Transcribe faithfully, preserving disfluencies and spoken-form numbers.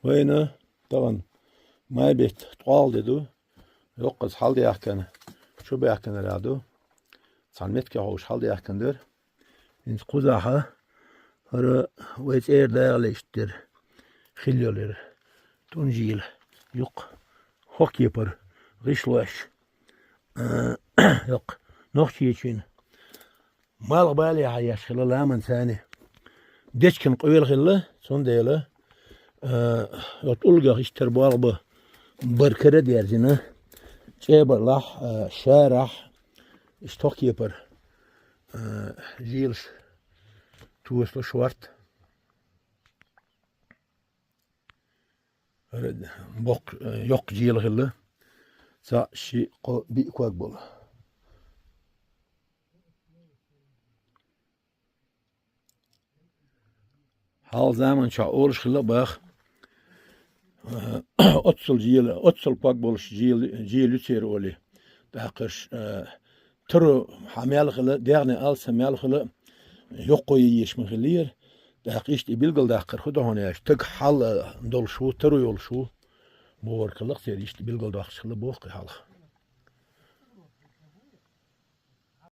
Вайна тахана май бетта ткъоала де ду. Йоккхаза хьалдаьхкина, чубаьхкинарг ду. Цхьан метте хьовш хьалдаьхкина дара. ХӀинца кхузахьа хӀара вай цӀера дагӀалешта дара. Хилла йолу яра тӀунжийла юккъе хӀокху кепара гӀишлош. Йоккха Нохчийчуьнан малхбалехьа еш хилла ламанца царна. Дечкен къоьлла хилла, цундела, а, оцу тӀулгах иштта болх бан бар кара а дерзина, чӀебарлахь, а, шарахь, иштта хӀокху кепара, а, жийлаш тосалуш варт. ХӀара боккха, э, йоккха жийла хилла. Цхьаъ, шиъ, кхоъ, биъ ког болу. Хьалха заманчохь олуш хилла а баха, э, оццул жийла, оццул ког болуш жийла, жийла ю церан олий. ТӀаккха, э, таро хьан мел хила, дегӀне алсам мел хила, йоккхо е еш ма хиллера. ТӀаккха иштта и билгалдаккхар хӀун ду хьуна аьлча, стаг хьал, а, долуш ву, таро йолуш ву. Бохург хилла-кх церан, иштта билгалдоккхуш хилла боху-кх и хьалха.